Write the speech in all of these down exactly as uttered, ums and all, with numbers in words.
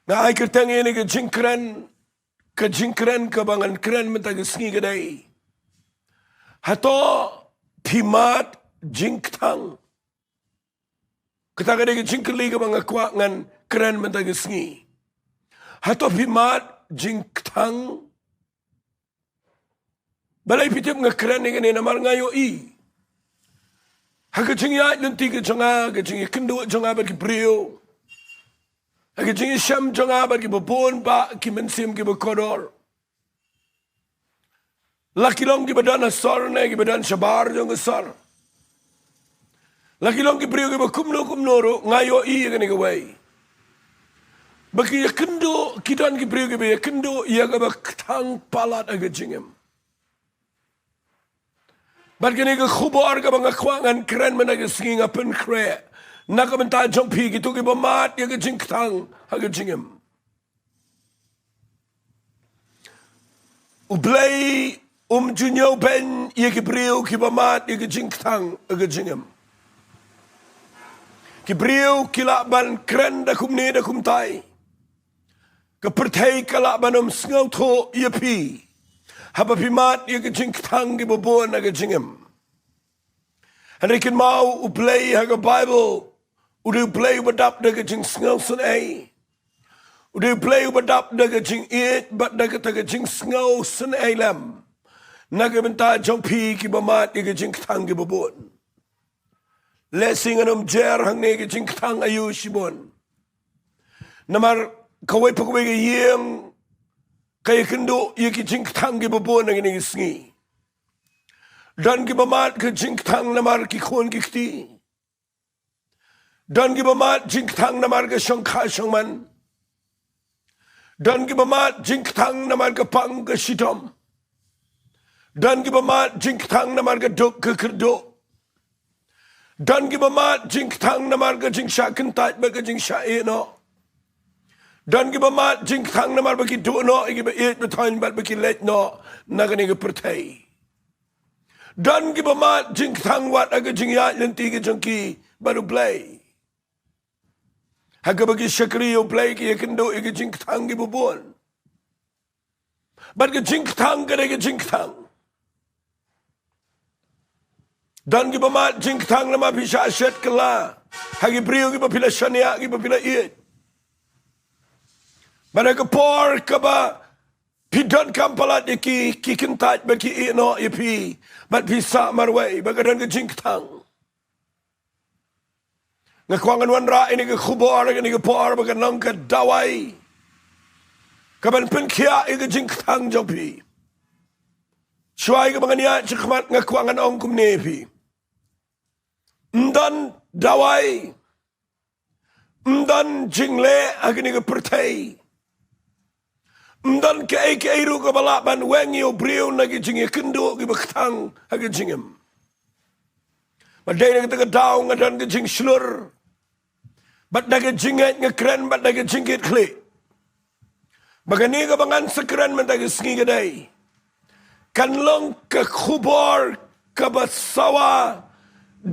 Nga ai kyrteng ïa kane ka jingkren, ka jingkren kaba ngan kren mynta ka sngi ka dei: Hato phi mad jingkthang? Kata ka dei ka jingkylli kaba nga kwah ngan kren mynta ka sngi. Hato phi mad jingkthang? Balei phi tip nga kren ïa kane? Namar nga ïohi ha ka jingïaid lynti ka jong nga, ka jingïakynduh jong nga bad ki briew, ha ka jingïashem jong nga bad kiba bun bah ki mynsiem kiba kordor, la ki long kiba don ha sor ne kiba don shabar jong ka sor, la ki long ki briew kiba kumno kumno ruh, nga ïohi ïa kane kawei, ba ki ïakynduh, ki don ki briew kiba ïakynduh ïa kaba kthang palat ha ka jingim. Bad kane ka khubor kaba nga kwah ngan kren mynta ka sngi, nga pynkhreh na ka bynta jong phi kito kiba mad ïa ka jingkthang ha ka jingim. U Blei um ju ñiewbeiñ ïa ki briew kiba mad ïa ka jingkthang ha ka jingim. Ki briew ki lah ban kren da kumne da kumtai. Ka pyrthei ka lah ban ym sngewthuh ïa phi haba phi mad ïa ka jingkthang kiba bun ha ka jingim. Hynrei kynmaw, U Blei ha ka Baibl u dei U Blei uba dap da ka jingsngewsynei. U dei U Blei uba dap da ka jingïeit bad da kata ka jingsngewsynei lem na ka bynta jong phi kiba mad ïa ka jingkthang kiba bun. Lehse ngan ym jer hangne ka jingkthang aïu shibun, namar kawei pa kawei ka ïing ka ïakynduh ïa ki jingkthang kiba bun ha kine ki sngi. Don kiba mad ka jingkthang namar ki khun ki kti. Don kiba mad jingkthang namar ka shongkha shongman. Don kiba mad jingkthang namar ka pang ka shitom. Don kiba mad jingkthang namar ka duk ka kyrduh. Don kiba mad jingkthang namar ka jingshah kyntait bad ka jingshah ïeh noh. Don kiba mad jingkthang namar ba ki duh noh ïa kiba ïeit ba thoiñ bad ba ki leit noh na kane ka pyrthei. Don kiba mad jingkthang wat ha ka jingïaid lynti ka jong ki bad U Blei, ha kaba ki shakri ïa U Blei ki ïakynduh ïa ka jingkthang kiba bun. Bad ka jingkthang ka dei ka jingkthang. Don kiba mad jingkthang namar phi shah shet kylla ha ki briew kiba phi la shaniah, kiba phi la ïeit. Bad ha ka por kaba phi donkam palat ïa ki, ki kyntait bad ki ïeh noh ïa phi bad phi sah marwei, bad ka don ka jingkthang. Nga kwah ngan wanrah ïa kane ka khubor ha kane ka por ba kan long ka dawai kaban pynkhiah ïa ka jingkthang jong phi. Shuwa ïa kaba ngan ïaid shakhmat nga kwah ngan ong kumne ïa phi: Ym don dawai, ym don jingleh ha kane ka pyrthei, ym don kaei kaei ruh kaba lah ban weng ïa u briew na ki jingïakynduh kiba kthang ha ka jingim. Bad dei na kata ka daw nga don ka jingshlur bad da ka jingngeit nga kren bad da ka jingkit khlieh. Ba kane kaba ngan sa kren mynta ka sngi ka dei, kan long ka khubor kaba sawa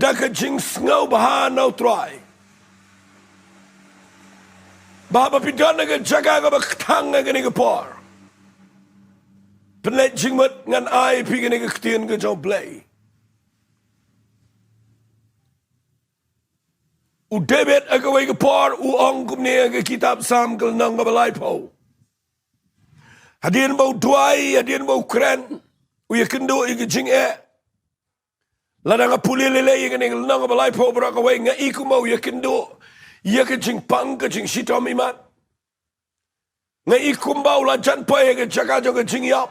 da ka jingsngewbha na U Trai. Ba haba phi don ha ka jaka kaba kthang ha kane ka por, pynleit jingmut ngan ai phi kane ka ktien ka jong U Blei. U David ha kawei ka por u ong kumne ha ka kitab Salm ka lynnong kaba laiphew. Hadien ba u duwai, hadien ba u kren, u ïakynduh ïa ka jingeh. Lada nga pule lei lei ïa kane ka lynnong kaba laiphew baroh kawei, nga i kumba u ïakynduh ïa ka jingpang ka jingshitom imat. Nga i kumba u la jan poi ha ka jaka jong ka jingïap.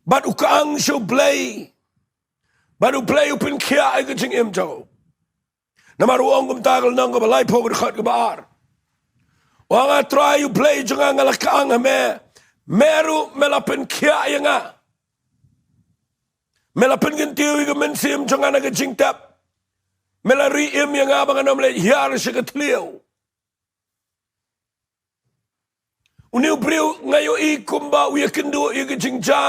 Bad u kyang sha U Blei. Bad U Blei u pynkhiah ïa ka jingim jong u. Namar u ong kumta ha ka lynnong kaba laiphew ka dkhot kaba ar. U ong, A Trai U Blei jong nga, nga la kyang ha me. Me ruh me la pynkhiah ïa nga. Me la pynkyntiew ïa ka mynsiem jong nga na ka jingtep. Me la ri im ïa nga ba ngan ym leit hiar sha ka thliew. Une u briew nga ïohi kumba u ïakynduh ïa ka jingjia.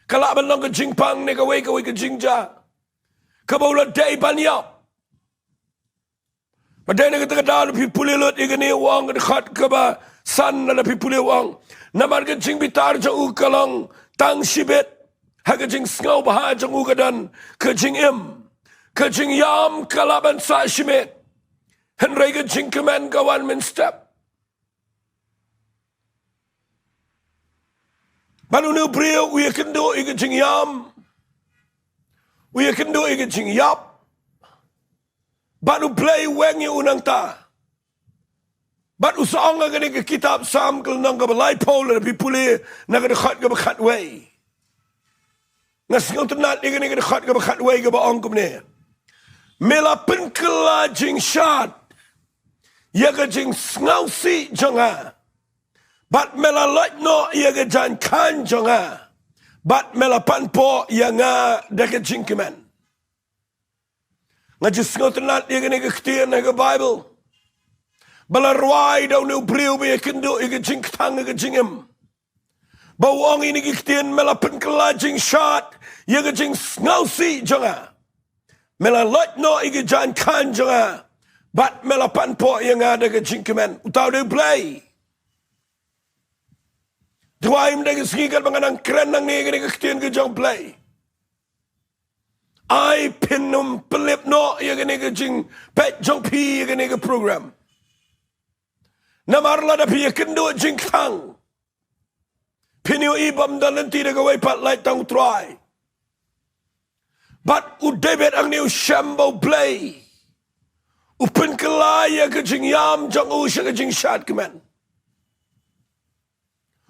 Ka lah ban long ka jingpang ne kawei kawei ka jingjia kaba u la dei ban ïap. Ba dei na kata ka daw lada phi pule lut ïa kane, u ong ka dkhot kaba san, lada phi pule u ong: Namar ka jingbitar jong u ka long tang shibit ha ka jingsngew bha jong u ka don ka jingim. Ka jingïam ka lah ban sah shimet, hynrei ka jingkmen ka wan mynstep. Bad une u briew u ïakynduh ïa ka jingïam, u ïakynduh ïa ka jingïap, bad U Blei u weng ïa u nangta. Bad u sa ong ha kane ka kitab Salm ka lynnong kaba laiphew, lada phi pule na ka dkhot kaba khatwei. Nga sngewtynnad ïa kane ka dkhot kaba khatwei kaba ong kumne: Me la pynkylla jingshad ïa ka jingsngewsih jong nga, bad me la loit noh ïa ka jaiñ khañ jong nga, bad me la panpoh ïa nga da ka jingkmen. Nga ju sngewtynnad ïa kane ka ktien ha ka Baibl ba la rwai da une u briew ba ïakynduh ïa ka jingkthang ha ka jingim. Ba u ong ïa kine ki ktien: Me la pynkylla jingshad ïa ka jingsngewsih jong nga, me la loit noh ïa ka jaiñ khañ jong nga, bad me la panpoh ïa nga da ka jingkmen. Uta u dei U Blei. Duwai mynta ka sngi katba nga nang kren nangne ïa kane ka ktien ka jong U Blei, ai phin ym pynlip noh ïa kane ka jingpeit jong phi ïa kane ka program. Namar lada phi ïakynduh jingkthang, phin ïohi ba ym don lynti da kawei pat, lait tang U Trai. Bad u David hangne u shem ba U Blei u pynkylla ïa ka jingïam jong u sha ka jingshad kmen.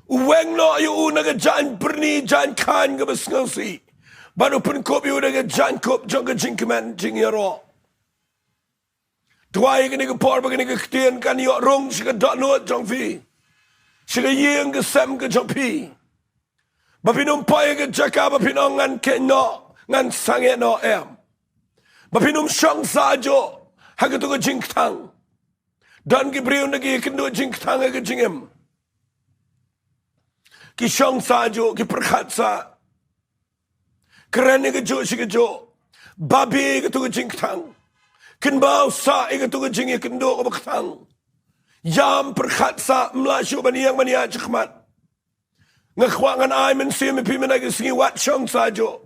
U weng noh ïa u na ka jaiñ byrni, jaiñ khañ kaba sngewsih, bad u pynkup ïa u da ka jaiñkup jong ka jingkmen jingïaroh. Duwai ïa kane ka por ba kane ka ktien kan ïoh rung sha ka dohnud jong phi, sha ka ïing ka sem ka jong phi, ba phin ym poi ha ka jaka ba phin ong, ngan kheiñ noh, ngan sangeh noh, em. Ba phin ym shong sah juh ha katu ka jingkthang. Don ki briew na ki ïakynduh jingkthang ha ka jingim, ki shong sah juh, ki pyrkhat sah, kren ïa kajuh shi kajuh, babe ïa katu ka jingkthang, kynmaw sah ïa katu ka jingïakynduh kaba kthang. Ïam, pyrkhat sah, ym lah shuh ban ïeng ban ïaid shakhmat. Nga kwah ngan ai mynsiem ïa phi mynta ka sngi, wat shong sah juh.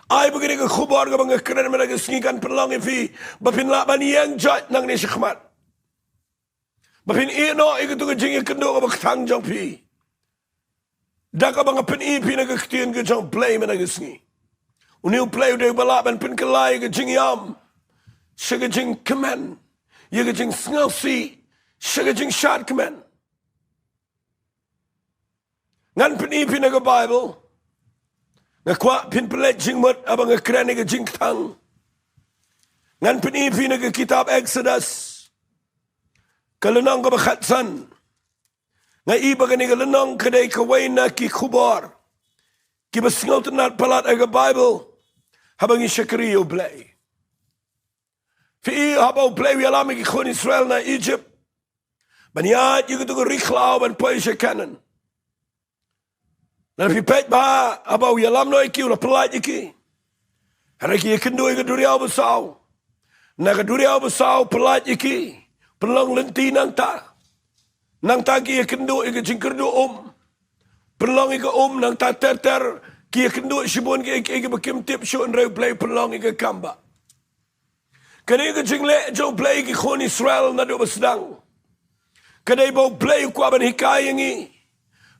Ai ba kane ka khubor kaba nga kren mynta ka sngi kan pynlong ïa phi ba phin lah ban ïeng joit nangne shakhmat, ba phin ïeh noh ïa katu ka jingïakynduh kaba kthang jong phi. Da kaba nga pyni ïa phi na ka ktien ka jong U Blei mynta ka sngi. Une U Blei u dei uba lah ban pynkylla ïa ka jingïam sha ka jingkmen, ïa ka jingsngewsih sha ka jingshad kmen. Ngan pyni ïa phi na ka Baibl. Nga kwah phin pynleit jingmut haba nga kren ïa ka jingkthang. Ngan pyni ïa phi na ka kitab Exodus, ka lynnong kaba khatsan. Nga i ba kane ka lynnong ka dei kawei na ki khubor kiba sngewtynnad palat ha ka Baibl haba ngi shakri ïa U Blei. Phi i haba U Blei u ïalam ïa ki khun Israel na Egypt ban ïaid ïa katu ka ri khlaw ban poi sha Kanaan. Lada phi peit bha, haba u ïalam noh ïa ki, u la pyllait ïa ki. Hynrei ki ïakynduh ïa ka duriaw basaw. Na ka duriaw basaw pyllait ïa ki, pynlong lynti nangta. Nangta ki ïakynduh ïa ka jingkyrduh um, pynlong ïa ka um nangta ter ter. Ki ïakynduh shibun kiei kiei kiba kim tip shuh, hynrei U Blei u pynlong ïa ka kam bah. Kane ka jingleh jong U Blei ïa ki khun Israel naduh ba sdang ka dei ba U Blei u kwah ban hikai ïa ngi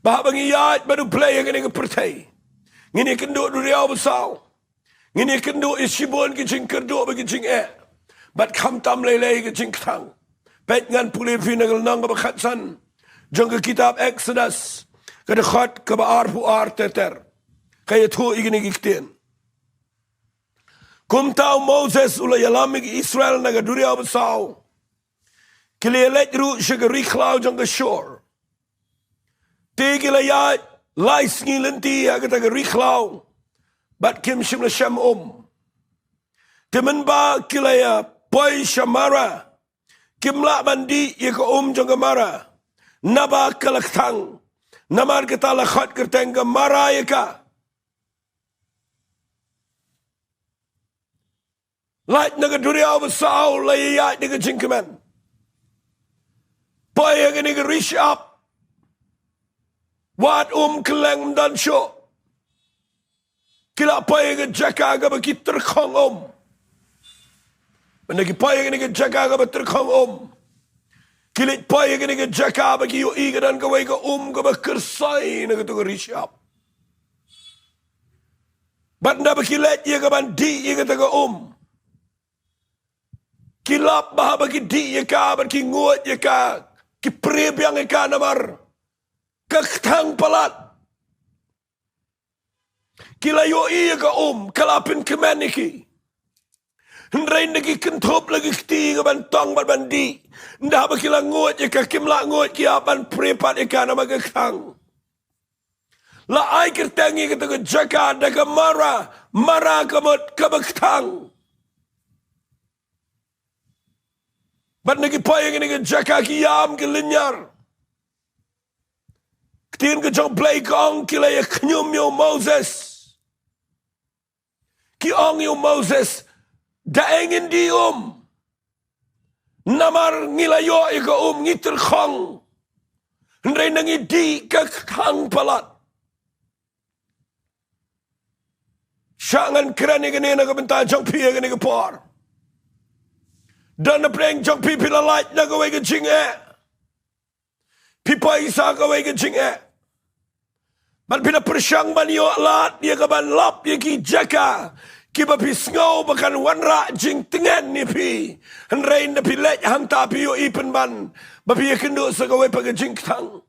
ba haba ngi ïaid bad U Blei ha kane ka pyrthei, ngin ïakynduh duriaw basaw, ngin ïakynduh ïa shibun ki jingkyrduh bad ki jingeh, bad khamtam lei lei ki jingkthang. Peit, ngan pule ïa phi na ka lynnong kaba khatsan jong ka kitab Exodus, ka dkhot kaba arphew ar ter ter. Ka ïathuh ïa kine ki ktien: Kumta u Moses u la ïalam ïa ki Israel na ka duriaw basaw. Ki la ïaleit ruh sha ka ri khlaw jong ka Shur. Te ki la ïaid lai sngi lynti ha kata ka ri khlaw bad kim shym la shem um. Te mynba ki la ïa poi sha Mara, kim lah ban dih ïa ka um jong ka Mara, naba ka la kthang. Namar kata la khot kyrteng ka Mara ïa ka. Lait na ka duriaw basaw la ïaid da ka jingkmen. Poi ha kane ka ri shyiap. Wad um kylleng ym don shuh. Ki la poi ha ka jaka kaba ki tyrkhong um. Mynda ki poi ha kane ka jaka kaba tyrkhong um, ki leit poi ha kane ka jaka ba ki ïohi ka don kawei ka um kaba kyrsoi na kato ka ri shyiap. Bad ynda ba ki leit ïa ka ban dih ïa kata ka um, ki lap ba haba ki dih ïa ka bad ki nguid ïa ka, ki prie biang ïa ka namar ka kthang palat. Ki la ïohi ïa ka um, ka la pynkmen ïa ki. Hynrei ynda ki kynthup la ki kti ka ban tong bad ban dih, ynda haba ki la nguid ïa ka, kim lah nguid, ki hap ban prie pat ïa ka namar ka kthang. La ai kyrteng ïa kata ka jaka da ka Mara, Mara ka mut kaba kthang. Bad ynda ki poi ha kane ka jaka ki ïam ki lynñiar. Ktien ka jong U Blei ka ong ki la ïa khñium ïa u Moses. Ki ong ïa u Moses, da ei ngin dih um? Namar ngi la ïoh ïa ka um, ngi tyrkhong. Hynrei ynda ngi dih ka kthang palat. Shah ngan kren ïa kane na ka bynta jong phi ha kane ka por. Don na pdeng jong phi, phi la lait na kawei ka jingeh. Phi poi sa kawei ka jingeh. Bad phi la pyrshang ban ïoh lad ïa ka ban lap ïa ki jaka kiba phi sngew ba kan wanrah jingtngen ïa phi. Hynrei ynda phi leit hangta phi ïohi pynban ba phi ïakynduh sa kawei pat ka jingkthang.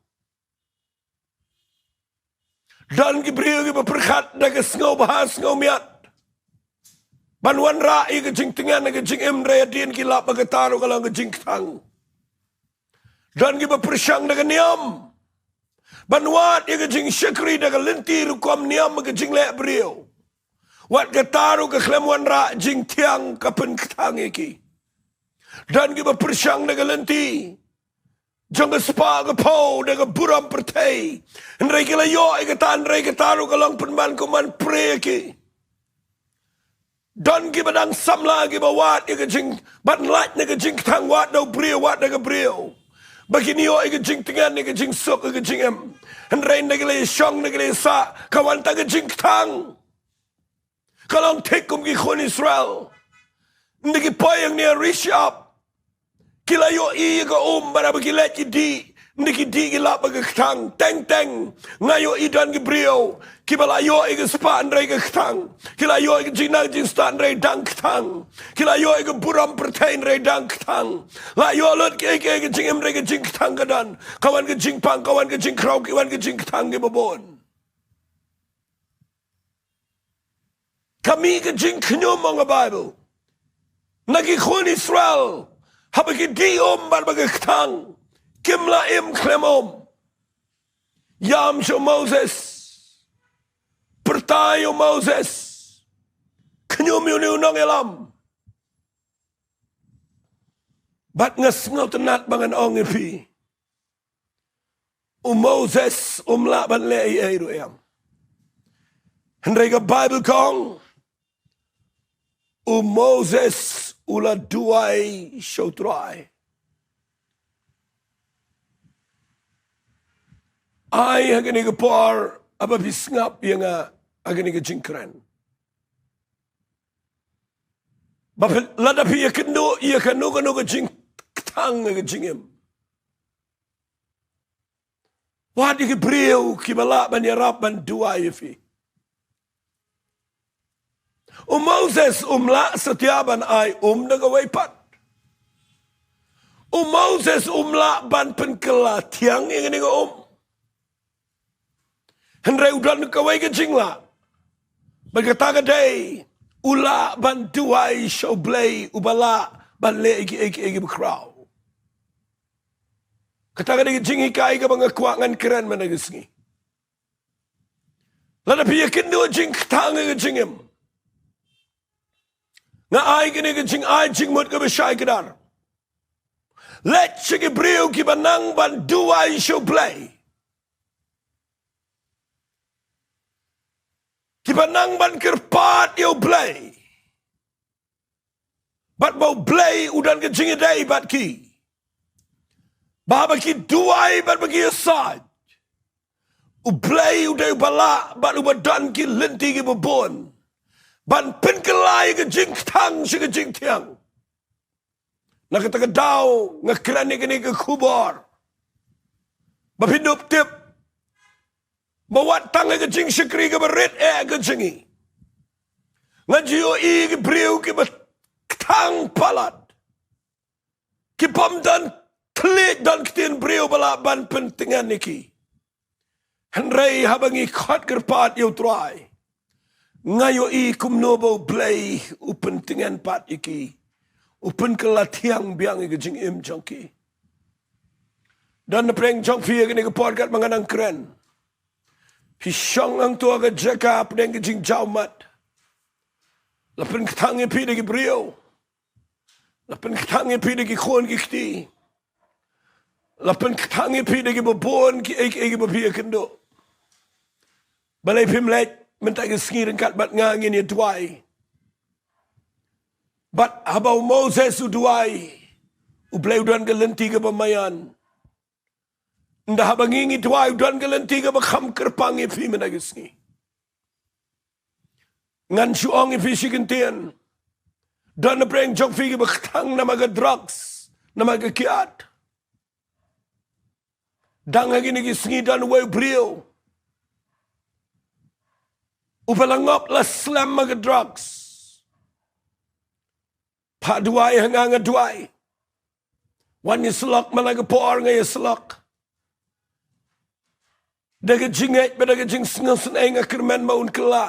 Don ki briew kiba pyrkhat da ka sngewbha sngewmiat ban wanrah ïa ka jingtngen ha ka jingim, hynrei hadien ki lap ba kata ruh ka long ka jingkthang. Don kiba pyrshang da ka niam ban wad ïa ka jingshakri da ka lynti rukom niam ha ka jingleh briew. Wat kata ruh ka khlem wanrah jingthiang, ka pynkthang ïa ki. Don kiba pyrshang da ka lynti jong ka spah ka phew da ka burom pyrthei. Hynrei ki la ïoh ïa kata, hynrei kata ruh ka long pynban kum ban prie ïa ki. Don kiba dang samla kiba wad ïa ka jing, ban lait na ka jingkthang, wad da u briew, wad da ka briew, ba kin ïoh ïa ka jingtngen, ïa ka jingsuk, ïa ka jingim. Hynrei ynda ki la ïashong, ynda ki la ïasah, ka wan tang ka jingkthang. Ka long thik kum ki khun Israel. Ynda ki poi hangne ha ri shyiap, ki la ïohi ïa ka um, bad haba ki leit ki dih, ynda ki dih ki lap ba ka kthang. Teng teng nga ïohi don ki briew kiba la ïoh ïa ka spah hynrei ka kthang. Ki la ïoh ïa ka jingnang jingstad hynrei dang kthang. Ki la ïoh ïa ka burom pyrthei hynrei dang kthang. La ïoh lut kiei kiei, ka jingim hynrei ka jingkthang ka don. Ka wan ka jingpang, ka wan ka jingkhraw, ki wan ka jingkthang kiba bun. Ka mih ka jingkhñium, ong ka Baibl, na ki khun Israel, haba ki dih um bad ba ka kthang, kim lah im khlem um. Ïam sha u Moses, pyrta ïa u Moses, khñium ïa une u nongïalam. Bad nga sngewtynnat ba ngan ong ïa phi, u Moses um lah ban leh ei ei ruh em. Hynrei ka Baibl ka ong, u Moses u la duwai sha u Trai. Ai ha kane ka por, haba phi sngap ïa nga ha kane ka jingkren, ba phi, lada phi ïakynduh ïa kano kano ka jingkthang ha ka jingim, wat ïa ki briew kiba lah ban ïarap ban duwai ïa phi. U Moses um lah satia ban ai um da kawei pat. U Moses um lah ban pynkylla thiang ïa kane ka um. Hynrei u don kawei ka jinglah. Bad kata ka dei, u lah ban duwai sha u Blei uba lah ban leh ïa kiei kiei kiba khraw. Kata ka dei ka jinghikai kaba nga kwah ngan kren mynta ka sngi. Lada phi ïakynduh jingkthang ha ka jingim, nga ai kane ka jingai jingmut kaba shai kdar. Leit sha ki briew kiba nang ban duwai sha u Blei, kiba nang ban kyrpad ïa u Blei. Bad ba U Blei u don ka jingïadei bad ki. Ba haba ki duwai bad ba ki ïasaid, U Blei u dei uba lah bad uba don ki lynti kiba bun ban pynkylla ïa ka jingkthang sha ka jingthiang. Na kata ka daw nga kren ïa kane ka khubor ba phin ïoh tip ba wat tang ïa ka jingshakri kaba rit eh ka jong ngi. Nga ju ïohi ki briew kiba kthang palat, ki bym don thylliej, don ktien briew ba lah ban pyntngen ïa ki. Hynrei haba ngi khot kyrpad ïa U Trai, nga ïohi kumno ba U Blei u pyntngen pat ïa ki, u pynkylla thiang biang ïa ka jingim jong ki. Don na pdeng jong phi ïa kane ka por katba nga nang kren, phi shong hangto ha ka jaka pdeng ka jingjaw mat. La pynkthang ïa phi da ki briew. La pynkthang ïa phi da ki khun ki kti. La pynkthang ïa phi da kiba bun kiei kiei kiba phi ïakynduh. Balei phim leit mynta ka sngi ryngkat bad nga ngin ïa duwai? Bad haba u Moses u duwai, U Blei u don ka lynti kaba maïan. Ynda haba ngi ngi duwai, u don ka lynti kaba kham kyrpang ïa phi mynta ka sngi. Ngan shu ong ïa phi shi kyntien. Don na pdeng jong phi kiba kthang namar ka drugs, namar ka kiad. Dang ha kine ki sngi don uwei u briew uba la ngop la slem ha ka drugs. Pha duwai ha nga, nga duwai. Wan ïasyllok man la ka por, nga ïasyllok. Da ka jingngeit bad da ka jingsngewsynei nga kyrmen ba un kylla.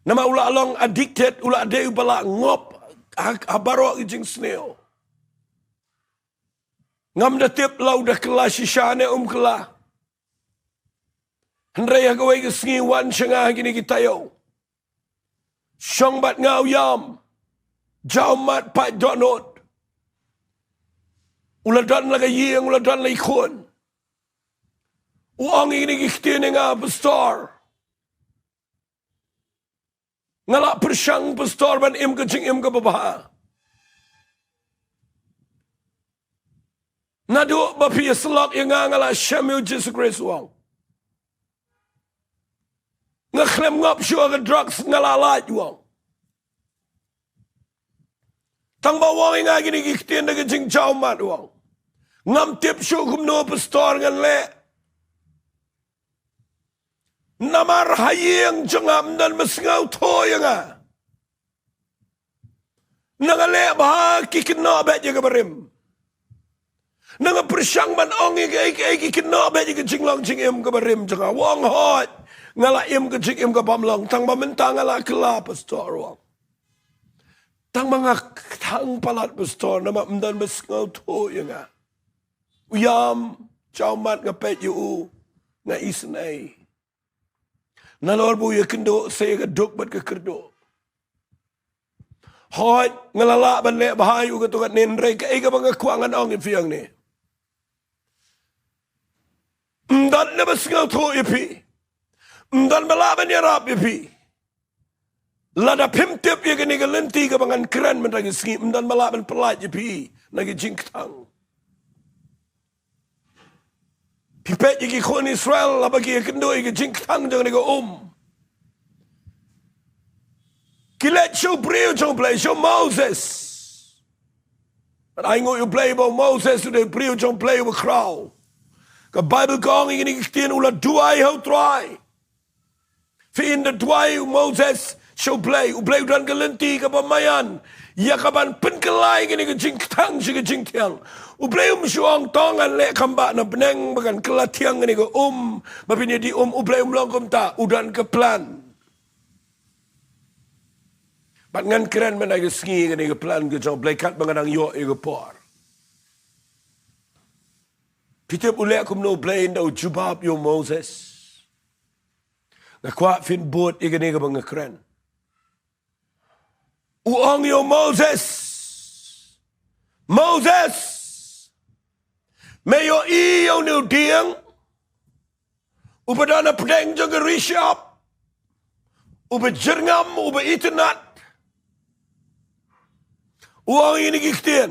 Namar u la long addicted, u la dei uba la ngop ha, ha baroh ki jingsniew. Ngam da tip la u da kylla shisha ne um kylla. Hynrei ha kawei ka sngi wan sha nga ha kine ki taïew. Shong bad nga, u ïam, jaw mat, pait dohnud. U la don la ka ïing, u la don la ki khun. U ong ïa kine ki ktien ïa nga, Pastor, nga la pyrshang, Pastor, ban im ka jingim kaba bha. Naduh ba phi ïasyllok ïa nga, nga la shem ïa u Jisu Khrist, u ong. Nga khlem ngop shuh ha ka drugs, nga la lait, u ong. Tang ba u ong ïa nga kine ki ktien da ka jingjaw mat, u ong. Ngam tip shuh kumno, Pastor, ngan leh. Namar ha ïing jong nga ym don ba sngewthuh ïa nga. Nga leh bha, ki kynnoh beit ïa ka barim. Nga pyrshang ban ong ïa kiei kiei, ki kynnoh beit ïa ka jinglong jingim ka barim jong nga. U ong, hooid, nga la im ka jingim ka bym long, tang ba mynta nga la kylla, Pastor, u ong. Tang ba nga kthang palat, Pastor, namar ym don ba sngewthuh ïa nga. U ïam, jaw mat, nga peit ïa u, nga isynei. Nalor ba u ïakynduh sa ïa ka duk bad ka kyrduh. Hooid, nga la lah ban leh bha ïa u katto katne, hynrei kaei kaba nga kwah ngan ong ïa phi hangne. Ym don na ba sngewthuh ïa phi. Ym don ba lah ban ïarap ïa phi. Lada phim tip ïa kane ka lynti kaba ngan kren mynta ka sngi, ym don ba lah ban pyllait ïa phi na ki jingkthang. Phi peit ïa ki khun Israel, haba ki ïakynduh ïa ka jingkthang jong kane ka um, ki leit sha u briew jong U Blei, sha u Moses. Bad ai nguh ïa U Blei ba u Moses u dei u briew jong U Blei uba khraw. Ka Baibl ka ong ïa kine ki ktien, u la duwai ha U Trai. Phi, ynda duwai u Moses sha U Blei, U Blei u don ka lynti kaba maïan ïa kaban pynkylla ïa kane ka jingkthang sha ka jingthiang. U Blei um shu ong, to ngan leh khambah na bneng ba kan kylla thiang kane ka um ba phin ïa dih um. U Blei um long kumta, u don ka plan. Bad ngan kren mynta ka sngi kane ka plan ka jong U Blei katba nga dang ïoh ïa ka por. Phi tip u leh kumno U Blei ynda u jubab ïa u Moses? Nga kwah phin bud ïa kane kaba nga kren. U ong ïa u Moses, Moses, me ïohi ïa une u dieng uba don hapdeng jong ka ri shyiap, uba jyrngam, uba itynnad? U ong ïa kine ki ktien.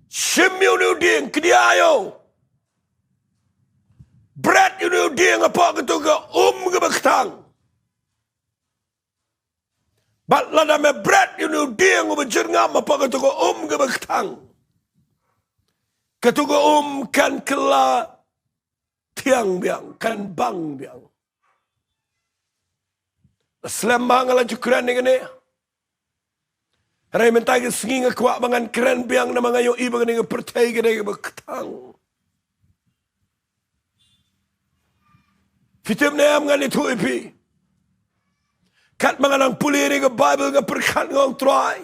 Shim ïa une u dieng, kdiah ïa u. Bret ïa une u dieng hapoh kato ka um kaba kthang. Bad lada me bret ïa une u dieng uba jyrngam hapoh kato ka um kaba kthang, kato ka um kan kylla thiang biang, kan bang biang. Slem ba nga la ju kren ïa kane. Hynrei mynta ka sngi nga kwah ba ngan kren biang namar nga ïohi ba kane ka pyrthei ka dei kaba kthang. Phi tip ne em, ngan ïathuh ïa phi. Katba nga nang pule ïa ka Baibl nga pyrkhat, nga ong Trai,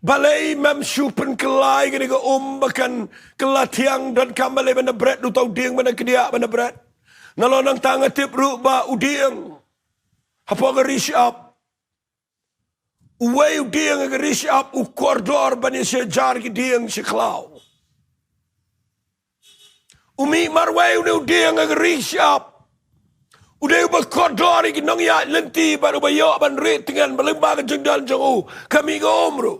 balei mem shu pynkylla ïa kane ka um ba kan kylla thiang, donkam balei ban da bret uta u dieng, ban da kdiah, ban da bret. Nalor nangta nga tip ruh ba u dieng hapoh ka ri shyiap, uwei u dieng ha ka ri shyiap u kordor ban ïa sha jar ki dieng sha khlaw. U mih marwei une u dieng ha ka ri shyiap, u dei uba kordor ïa ki nongïaid lynti bad uba ïoh ban rieh tngen, bad lyngba ka jingdon jong u ka mih ka um ruh.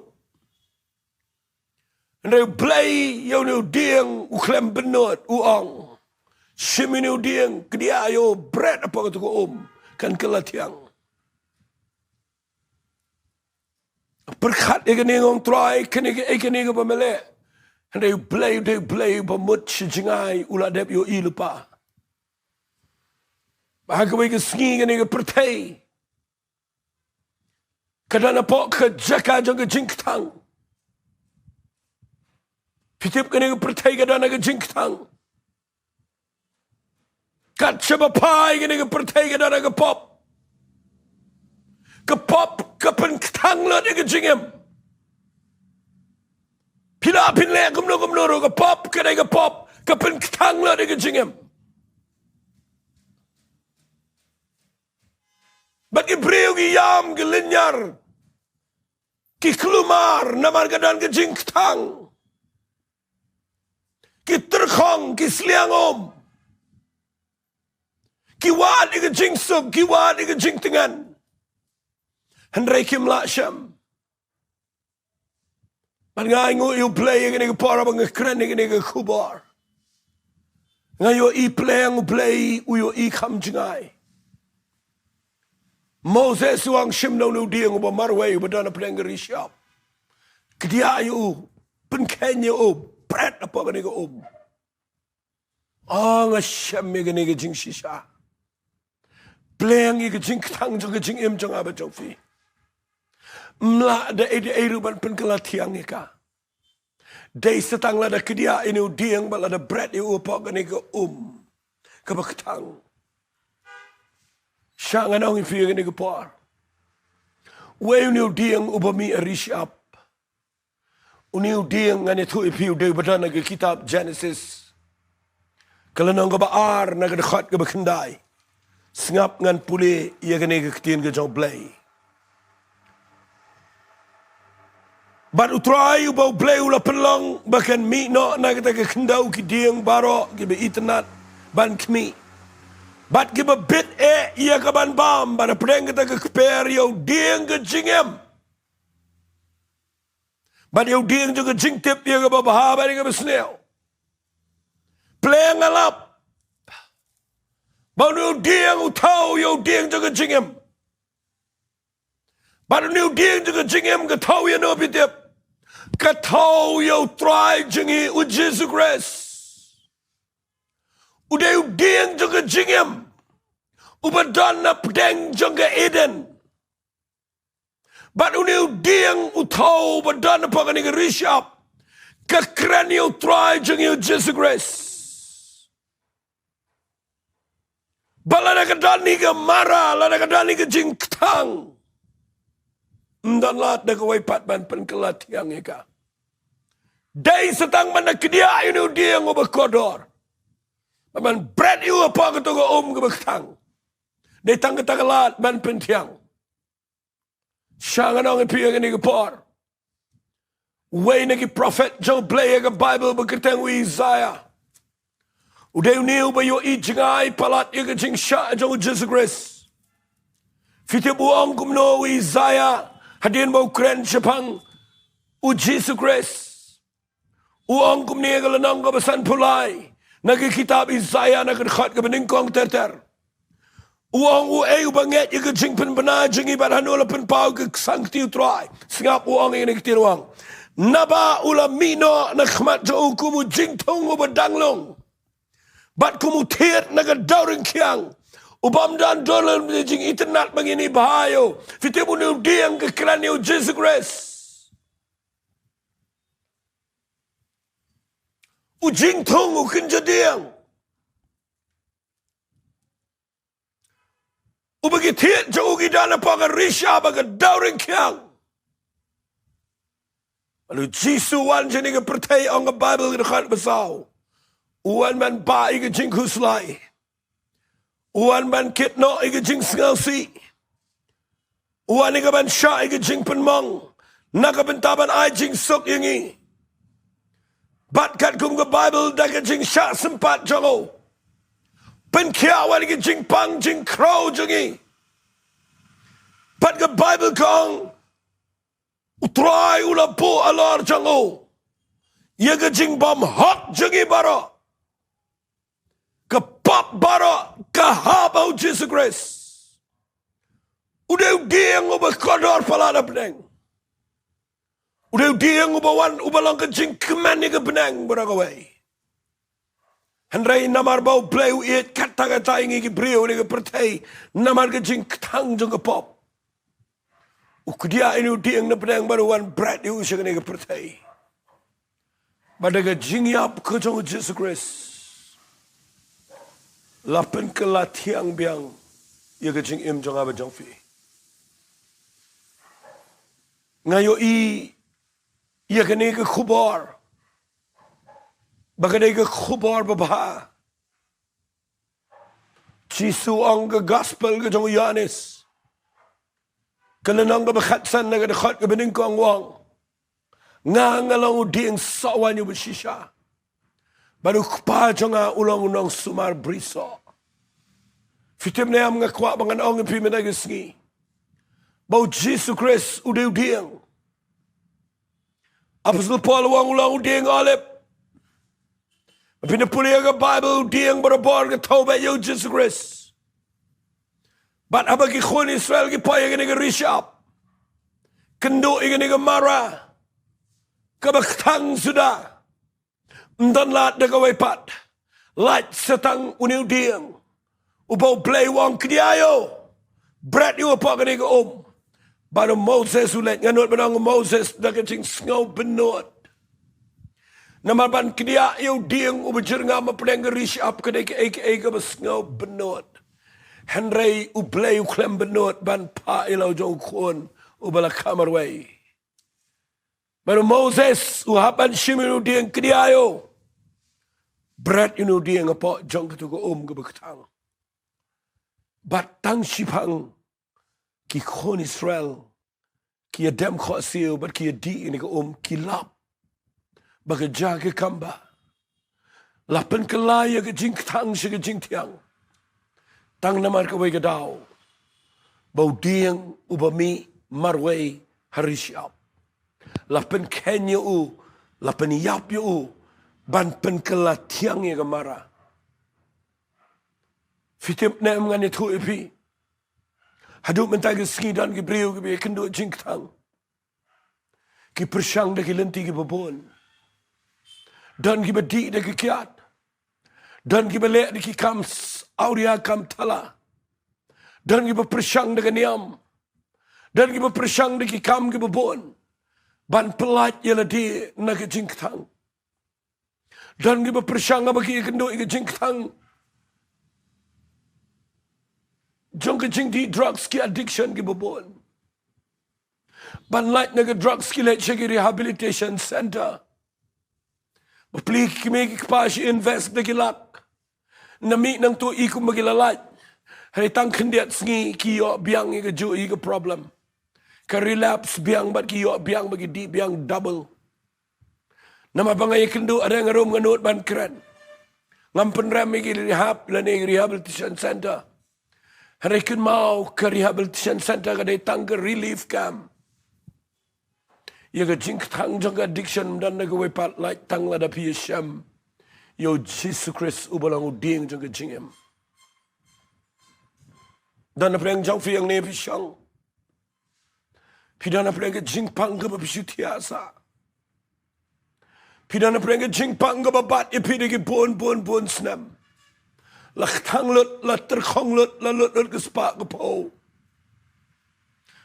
Hynrei U Blei ïa une u dieng u khlem bynnud, u ong, shim ïa une u dieng, kdiah ïa u, bret hapoh kato ka um, kan kylla thiang. Pyrkhat ïa kane, nga ong Trai, kane kaei kane kaba me leh? Hynrei U Blei u dei U Blei uba mut shi jngai, u la dep ïohi lypa ba ha kawei ka sngi kane ka pyrthei ka don hapoh ka jaka jong ka jingkthang. Phi tip, kane ka pyrthei ka don ha ka jingkthang. Kat shaba phai kane ka pyrthei ka don ha ka pop. Ka pop ka pynkthang lut ïa ka jingim. Phi lah phin leh kumno kumno ruh, ka pop ka dei ka pop, ka pynkthang lut ïa ka jingim. Bad ki briew ki ïam, ki lynñiar, ki kulmar namar ka don ka jingkthang. Ki tyrkhong, ki sliang um, ki wad ïa ka jingsuk, ki wad ïa ka jingtngen. Hynrei kim lah shem. Bad nga ainguh ïa U Blei ïa kane ka por ba nga kren ïa kane ka khubor. Nga ïohi pleng U Blei u ïohi kham jngai. Moses u ong, shim da une u dieng uba marwei uba don hapdeng ka ri shyiap, kdiah ïa u, pynkheiñ ïa u, bret hapoh kane ka um. Oh, nga shem ïa kane ka jingshisha. Pleng ïa ka jingkthang jong ka jingim jong nga bad jong phi. Ym lah da ei da ei ruh ban pynkylla thiang ïa ka. Dei sa tang lada kdiah ïa une u dieng bad lada bret ïa u hapoh kane ka um kaba kthang. Shah ngan ong ïa phi ïa kane ka por. Wei une u dieng uba mih ha ri shyiap. Une u dieng ngan ïathuh ïa phi u dei uba don ha ka kitab Genesis, ka lynnong kaba ar, na ka dkhot kaba khyndai. Sngap ngan pule ïa kane ka ktien ka jong U Blei. Bad U Trai uba U Blei u la pynlong ba kan mih noh na kata ka khyndew ki dieng baroh kiba itynnad ban khmih, bad kiba bit eh ïa ka ban bam, bad hapdeng kata ka kper ïa u dieng ka jingim, bad ïa u dieng jong ka jingtip ïa kaba bha bad ïa kaba sniew. Pleng nga lap ba une u dieng u thew ïa u dieng jong ka jingim. Bad une u dieng jong ka jingim ka thew ïa no, phi tip? Ka thew ïa U Trai jong ngi U Jisu Khrist. U dei u dieng jong ka jingim uba don hapdeng jong ka Eden. Bad une u dieng u thew uba don hapoh kane ka ri shyiap ka kren ïa U Trai jong ngi U Jisu Khrist. Ba lada ka don hi ka mara, lada ka don hi ka jingkthang, ym don lad da kawei pat ban pynkylla thiang ïa ka. Dei sa tang ban da kdiah ïa une u dieng uba kordor, ban bret ïa u hapoh kato ka um kaba kthang. Dei tang kata ka lad ban pynthiang. Shah ngan ong ïa phi ïa kane ka por. Uwei na ki prophet jong U Blei ha ka Baibl ba kyrteng u Isaiah, u dei une uba ïohi jngai palat ïa ka jingshah jong U Jisu Khrist. Phi tip u ong kumno u Isaiah Hadien ba u kren shaphang u Jisu Khrist, u ong kumne ha ka lynnong kaba sanphew lai na ka kitab Isaiah, na ka dkhot kaba nyngkong ter ter. U ong, uei uba ngeit ïa ka jingpynbna jong ngi, bad hano la pynpaw ïa ka ksangkti U Trai? Sngap, u ong ïa kane ka ktien, u ong: Naba u la mih noh na khmat jong u kum u jingthung uba dang lung, bad kum u thied na ka dewryngkhiang, u bym don dor lem ïa ka jingitynnad ba ngin ïa bha ïa u. Phi tip, une u dieng ka kren ïa u Jisu Khrist. U jingthung, u kynja dieng, uba ki thied jong u ki don hapoh ka rishap bad ka dewryngkhiang. Bad u Jisu u wan sha kane ka pyrthei, ong ka Baibl, ka dkhot ba saw, u wan ban bah ïa ka jingkhuslai, u wan ban kit noh ïa ka jingsngewsih, u wan ïa ka ban shah ïa ka jingpynmong na ka bynta ban ai jingsuk ïa ngi. Bad katkum ka Baibl, da ka jingshah sympat jong u, pynkhiah wan ïa ka jingpang jingkhraw jong ngi. Bad ka Baibl ka ong, U Trai u la buh halor jong u ïa ka jingbymhok jong ngi baroh. Ka pop baroh ka hap ha u Jisu Khrist. U dei u dieng uba kordor palat ha bneng. U dei u dieng uba wan, uba long ka jingkmen ïa ka bneng baroh kawei. Hynrei namar ba U Blei u ïeit katta katta ïa ngi ki briew ha kane ka pyrthei, namar ka jingkthang jong ka pop, u kdiah ïa une u dieng na bneng bad u wan bret ïa u sha kane ka pyrthei. Bad da ka jingïap ka jong u Jisu Khrist, la pynkylla thiang biang ïa ka jingim jong nga bad jong phi. Nga ïohi ïa kane ka khubor ba ka dei ka khubor babha. Jisu u ong, ka Gospel ka jong u Ïoannis, ka lynnong kaba khatsan, na ka dkhot kaba nyngkong, u ong: Nga, nga long u dieng sohwaiñ uba shisha, bad u Kpa jong nga u long u nongsumar brisoh. Phi tip ne em, nga kwah ba ngan ong ïa phi mynta ka sngi ba u Jisu Khrist u dei u dieng. Apostol Paul u ong u long u dieng olib. Phin pule ïa ka Baibl, u dieng barabor ka thew beit ïa u Jisu Khrist. Bad haba ki khun Israel ki poi ha kane ka rishap, kynduh ïa kane ka mara kaba kthang suda, ym don lad da kawei pat, lait sa tang une u dieng uba U Blei u ong, kdiah ïa u, bret ïa u hapoh kane ka um. Bad u Moses u leit. Nga nud ban ong, u Moses da ka jingsngew bynnud. Namar ban kdiah ïa u dieng uba jyrngam hapdeng ka rishap ka dei kaei kaei kaba sngew bynnud. Hynrei U Blei u khlem bynnud ban phah ïa la u jong u khun uba la kha marwei. Bad u Moses u hap ban shim ïa une u dieng, kdiah ïa u, bret ïa une u dieng hapoh jong kato ka um kaba kthang. Bad tang shiphang ki khun Israel ki ïa dem khohsiew bad ki ïa dih ïa kane ka um, ki lap ba ka jaka kamba la pynkylla ïa ka jingkthang sha ka jingthiang tang namar kawei ka daw, ba u dieng uba mih marwei ha rishap la pynkheiñ ïa u, la pynïap ïa u ban pynkylla thiang ïa ka mara. Phi tip ne em, ngan ïathuh ïa phi, haduh mynta ka sngi don ki briew kiba ïakynduh jingkthang, ki pyrshang da ki lynti kiba bun. Don kiba dih da ki kiad. Don kiba leh da ki kam s-, awria, kam thala. Don kiba pyrshang da ka niam. Don kiba pyrshang da ki kam kiba bun ban pyllait ïa lade na ka jingkthang. Don kiba pyrshang haba ki ïakynduh ïa ka jingkthang jong ka jingdih drugs, ki addiction kiba bun. Ban lait na ka drugs ki leit sha ki rehabilitation center. Bapli ki kmie ki kpa shu invest da ki lak. Ym mih nangta i kumba ki la lait. Hynrei tang khyndiat sngi ki ïoh biang ïa kajuh ïa ka problem. Ka relapse biang bad ki ïoh biang bad ki dih biang double. Namar ba nga ïakynduh, ha dang harum nga nud ban kren. Ngam pynrem ïa ki rehab lane rehabilitation center. Hynrei kynmaw, ka rehabilitation center ka dei tang ka relief camp. Ïa ka jingkthang jong ka addiction ym don na kawei pat, lait tang lada phi ïashem ïa u Jisu Khrist uba long u dieng jong ka jingim. Don na pdeng jong phi hangne phi shong. Phi don na pdeng ka jingpang kaba phi shu thiah sah. Phi don na pdeng ka jingpang kaba bat ïa phi da ki bun bun bun snem. La kthang lut, la tyrkhong lut, la lut lut ka spah ka phew.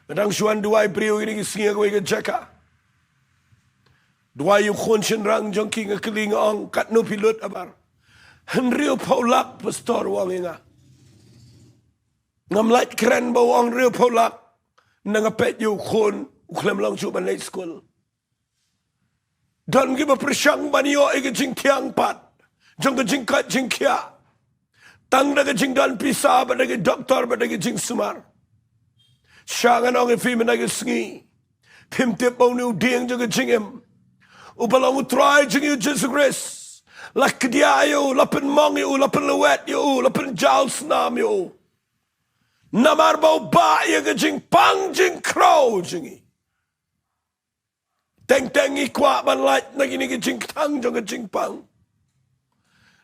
Nga dang shu wan duwai briew ïa kine ki sngi ha kawei ka jaka. Duwai ïa u khun shynrang jong ki, nga kylli nga ong, katno phi lut habar? Hynriew phew lak, pastor, u ong ïa nga. Ngam lah kren ba u ong hynriew phew lak. Nga peit ïa u khun, u khlem long shuh ban leit skul. Don kiba pyrshang ban ïoh ïa ka jingthiang pat jong ka jingkoit jingkhiah tang da ka jingdon pisa bad da ki doktor bad da ki jingsumar. Sha ngan ong ïa phi mynta ka sngi, phim tip ba une u dieng jong ka jingim, uba long u Trai jong ngi u Jisu Khrist, la kdiah ïa u, la pynmong ïa u, la pynlwet ïa u, la pynjaw snam ïa u. Namar ba u bah ïa ka jingpang jingkhraw jong ngi. Teng teng ngi kwah ban lait na kine ki jingkthang jong ka jingpang.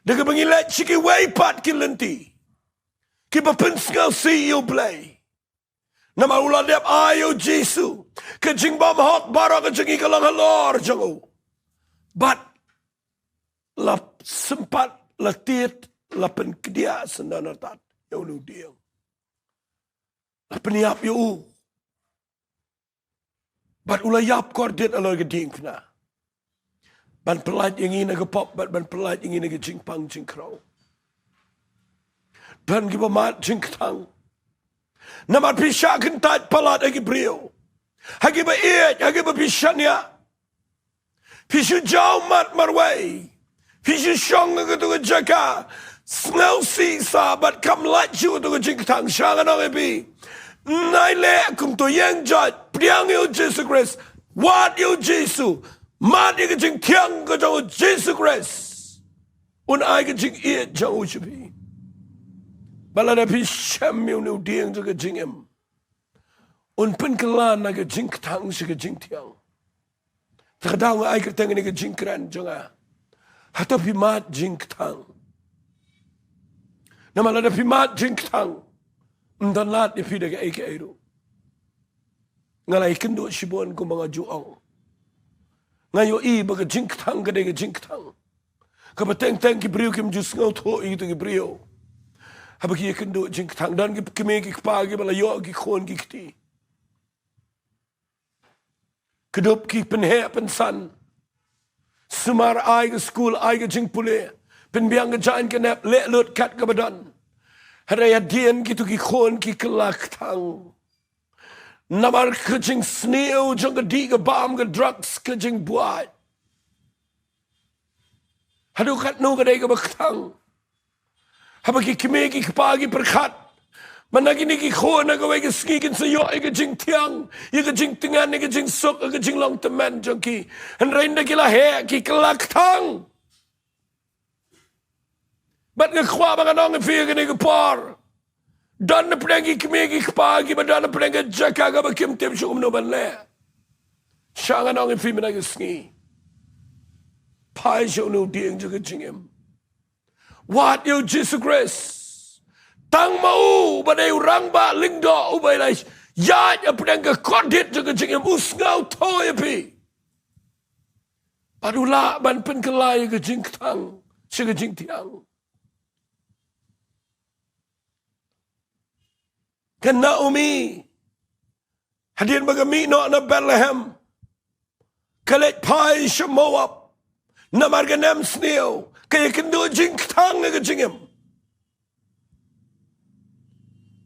Da kaba ngi leit sha kiwei pat ki lynti kiba pynsngewsih ïa U Blei. Namar u la dep ai ïa u Jisu ka jingbymhok baroh ka jong ngi ka long halor jong u. Bad la sympat, la tied, la pynkdiah syndon artat ïa une u dieng. La pynïap ïa u. Bad u la ïap kordit halor ka diengphna ban pyllait ïa ngi na ka pop bad ban pyllait ïa ngi na ka jingpang jingkhraw. Don kiba mad jingkthang. Namar phi shah kyntait palat ha ki briew, ha kiba ïeit, ha kiba phi shaniah. Phi shu jaw mat marwei. Phi shu shong ha kato ka jaka, sngewsih sah bad kam lait shuh kato ka jingkthang. Sha ngan ong ïa phi, nai leh kumto, ïeng jait, pdiang ïa u Jisu Khrist, wad ïa u Jisu, mad ïa ka jingthiang ka jong u Jisu Khrist. Un ai ka jingïeit jong u sha phi. Bad lada phi shem ïa une u dieng jong ka jingim, un pynkylla na ka jingkthang sha ka jingthiang. Te ka daw nga ai kyrteng ïa kane ka jingkren jong nga, hato phi mad jingkthang? Namar lada phi mad jingkthang, ym don lad ïa phi da kaei kaei ruh. Nga la ïakynduh shibun kumba nga ju ong. Nga ïohi ba ka jingkthang ka dei ka jingkthang kaba teng teng ki briew kim ju sngewthuh ïa kito ki briew. Haba ki ïakynduh jingkthang, don ki kmie ki kpa kiba la ïoh ki khun ki kti, kdup ki pynheh pynsan, sumar, ai ka skul, ai ka jingpule, pynbiang ka jaiñ ka nep, leh lut kat kaba don. Hynrei hadien kito ki khun ki kylla kthang. Namar ka jingsniew jong ka dih ka bam, ka drugs, ka jingbuaid. Haduh katno ka dei kaba kthang. Haba ki kmie ki kpa ki pyrkhat, mynta kine ki khun ha kawei ka sngi kin sa ïoh ïa ka jingthiang, ïa ka jingtngen, ïa ka jingsuk, ïa ka jinglong tymmen jong ki. Hynrei ynda ki la heh ki kylla kthang. Bad nga kwah ba ngan ong ïa phi ha kane ka por, don na pdeng ki kmie ki kpa kiba don na pdeng ka jaka kaba kim tip shuh kumno ban leh. Sha ngan ong ïa phi mynta ka sngi, phai sha une u dieng jong ka jingim. Wad ïa u Jisu Khrist. Tang ma u, uba dei u Rangbah Lyngdoh, uba la ïaid hapdeng ka kordit jong ka jingim, u sngewthuh ïa phi. Bad u lah ban pynkylla ïa ka jingkthang sha ka jingthiang. Ka Naomi, hadien ba ka mih noh na Bethlehem, ka leit phai sha Moab. Namar ka nemsniew, ka ïakynduh jingkthang ha ka jingim.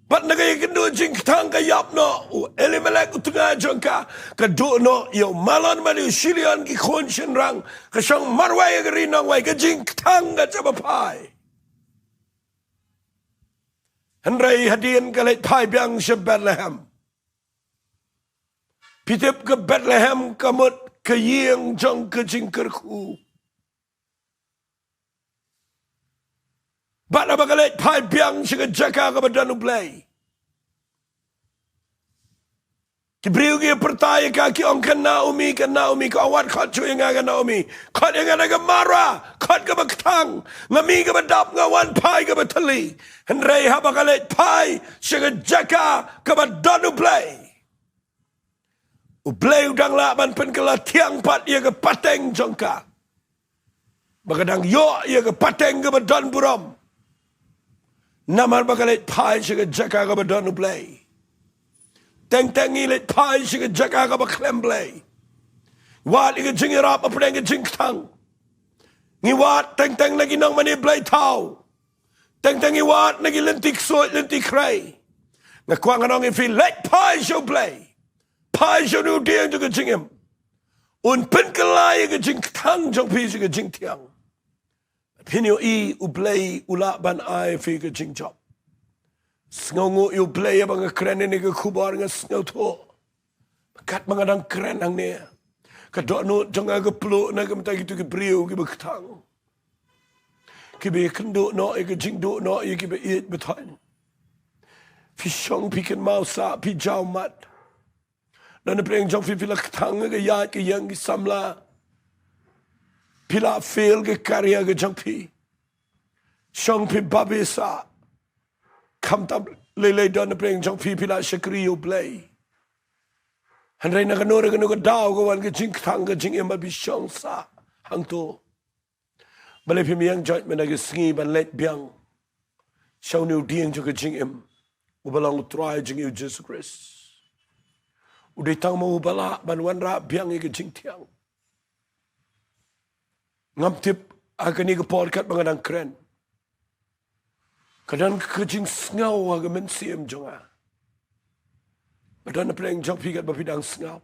Bad na ka ïakynduh jingkthang ka ïap noh, u Elimelek u tnga jong ka, ka duh noh ïa u Mahlon bad ïa u Shilion ki khun shynrang, ka shong marwei ha ka ri nongwei, ka jingkthang ka jia ba phai. Hynrei hadien ka leit phai biang sha Bethlehem. Phi tip ka Bethlehem ka mut ka ïing jong ka jingkyrkhu. Bad haba ka leit phai biang sha ka jaka kaba don U Blei, Ki briew ki pyrta ïa ka, ki ong, ka Naomi, ka Naomi, ka ong, wat khot shuh ïa nga ka Naomi. Khot ïa nga da ka Mara, khot kaba kthang. Nga mih kaba dap, nga wan phai kaba thylli. Hynrei haba ka leit phai sha ka jaka kaba don U Blei, U Blei u dang lah ban pynkylla thiang pat ïa ka pateng jong ka. Ba ka dang ïoh ïa ka pateng kaba don burom. Namar ba ka leit phai sha ka jaka kaba don U Blei. Teng teng ngi leit phai sha ka jaka kaba khlem Blei. Wad ïa ka jingïarap hapdeng ka jingkthang. Ngi wad teng teng na ki nongmane blei thaw. Teng teng ngi wad na ki lynti ksuid, lynti khrei. Nga kwah ngan ong ïa phi, leit phai sha U Blei. Phai sha une u dieng jong ka jingim. Un pynkylla ïa ka jingkthang jong phi sha ka jingthiang. Phin ïohi U Blei u lah ban ai phi ka jingjop. Sngewnguh ïa U Blei, haba nga kren ïa kane ka khubor nga sngewthuh. Katba nga dang kren hangne, ka dohnud jong nga ka pluh na ka bynta kito ki briew kiba kthang, kiba ïakynduh noh ïa ka jingduh noh ïa kiba ïeit ba thoiñ. Phi shong phi kynmaw sah, phi jaw mat. Don napdeng jong phi phi la kthang ha ka ïaid ka ïeng ki samla. Phi la fail ka career ka jong phi. Shong phi babe sah. Khamtam lei lei don napdeng jong phi phi la shakri ïa U Blei. Hynrei na kano re kano ka daw ka wan ka jingkthang ka jingim ba phi shong sah hangto. Balei phim ïeng judgment ha ka sngi ban leit biang sha une u dieng jong ka jingim, uba long U Trai jong ngi U Jisu Khrist. U dei tang ma u ba lah ban wanrah biang ïa ka jingthiang. Ngam tip ha kane ka por katba nga dang kren, ka don ka jingsngew ha ka mynsiem jong nga. Ba don napdeng jong phi katba phi dang sngap.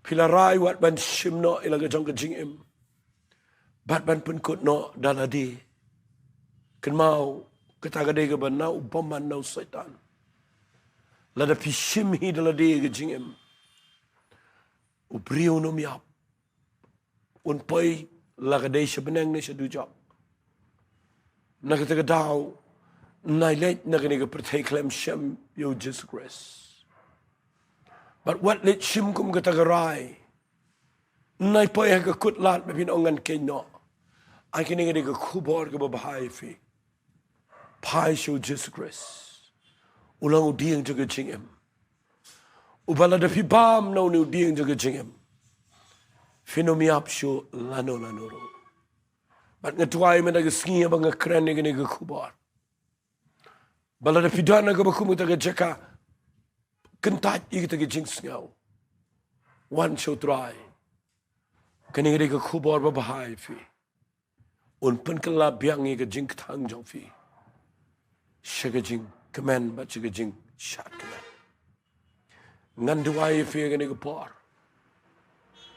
Phi la rai wat ban shim noh ïa la ka jong ka jingim bad ban pynkut noh da lade. Kynmaw, kata ka dei kaba na u bymman, na u Soitan. Lada phi shim hi da lade ïa ka jingim, u briew un ym ïap. Un poi la ka dei sha bneng ne sha dujok. Na kata ka daw, nai leit na kane ka pyrthei khlem shem ïa U Jisu Khrist. Bad wat leit shim kum kata ka rai. Nai poi ha ka kut lad ba phin ong ngan khein noh. Ai kane ka dei ka khubor kaba bha ïa phi. Phai sha U Jisu Khrist. U long u dieng jong ka jingim. Uba lada phi bam na une u dieng jong ka jingim, phin ym ïap shuh lano lano ruh. Bad nga duwai mynta ka sngi haba nga kren ïa kane ka khubor, ba lada phi don ha kaba kum kata ka jaka kyntait ïa kata ka jingsngew, wan sha U Trai. Kane ka dei ka khubor ba bha ïa phi. Un pynkylla biang ïa ka jingkthang jong phi sha ka jingkmen bad sha ka jingshad kmen. Ngan duwai ïa phi ha kane ka por.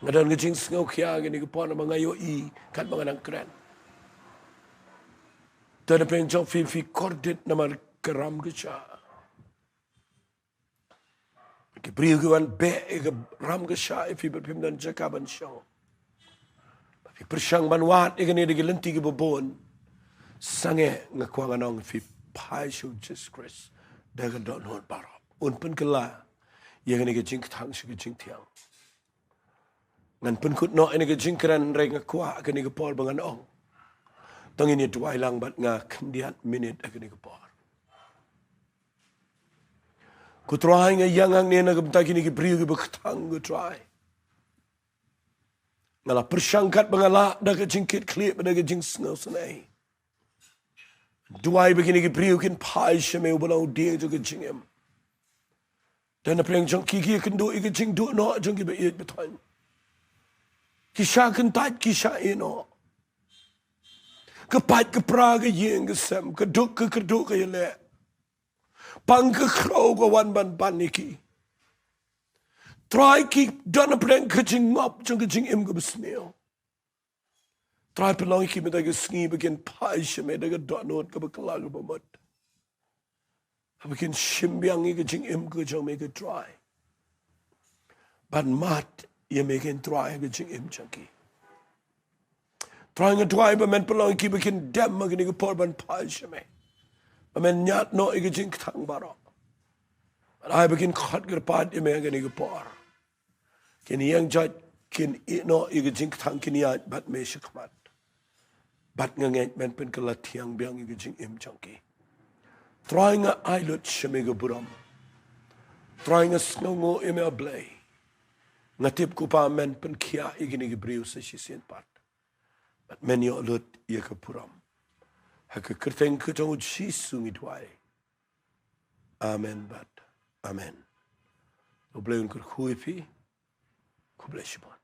Nga don ka jingsngewkhia ha kane ka por namar nga ïohi katba nga dang kren, don napdeng jong phi phi kordit namar ka ram ka shah. Ki briew ki wan beh ïa ka ram ka shah ïa phi bad phim don jaka ban shong. Phi pyrshang ban wad ïa kane da ki lynti kiba bun. Sangeh nga kwah ngan ong ïa phi, phai sha U Jisu Khrist da ka dohnud baroh. Un pynkylla ïa kane ka jingkthang sha ka jingthiang. Ngan pynkut noh ïa kane ka jingkren, hynrei nga kwah ha kane ka por ba ngan ong, to ngin ïa duwai lang bad nga khyndiat minit ha kane ka por. Ko Trai, nga ïeng hangne na ka bynta kine ki briew kiba kthang, ko Trai. Nga la pyrshang katba nga lah da ka jingkitkhlieh bad da ka jingsngewsynei. Duwai ba kine ki briew kin phai sha me, uba long u dieng jong ka jingim. Don napdeng jong ki ki ïakynduh ïa ka jingduh noh jong kiba ïeit ba thoiñ. Ki shah kyntait, ki shah ïeh noh. Ka pait ka pra ka ïing ka sem, ka duk ka kyrduh ka ïaleh. Pang ka khrew ka wan ban ban ïa ki. Trai, ki don napdeng ka jingngop jong ka jingim kaba sniew. Trai, pynlong ïa ki mynta ka sngi ba kin phai sha me da ka dohnud kaba kylla kaba mut. Ba kin shim biang ïa ka jingim ka jong me, ko Trai. Ban mad ïa me, ko Trai, ha ka jingim jong ki. Trai, nga duwai ba men pynlong ïa ki ba kin dem ha kane ka por ban phai sha me. Ba men ñiad noh ïa ka jingkthang baroh. Ai ba kin khot kyrpad ïa me ha kane ka por. Kin ïeng jait, kin ïehnoh ïa ka jingkthang, kin ïaid bad me shakhmat. Bad nga ngeit men pynkylla thiang biang ïa ka jingim jong ki. Trai nga ai lut sha me ka burom. Trai nga sngewnguh ïa me A Blei. Nga tip ko Pa men pynkhiah ïa kine ki briew sa shisien pat. Bad men ïoh lut ïa ka burom. Ha ka kyrteng ka jong U Jisu ngi duwai. Amen bad amen. U Blei un kyrkhu ïa phi. Khublei shibun.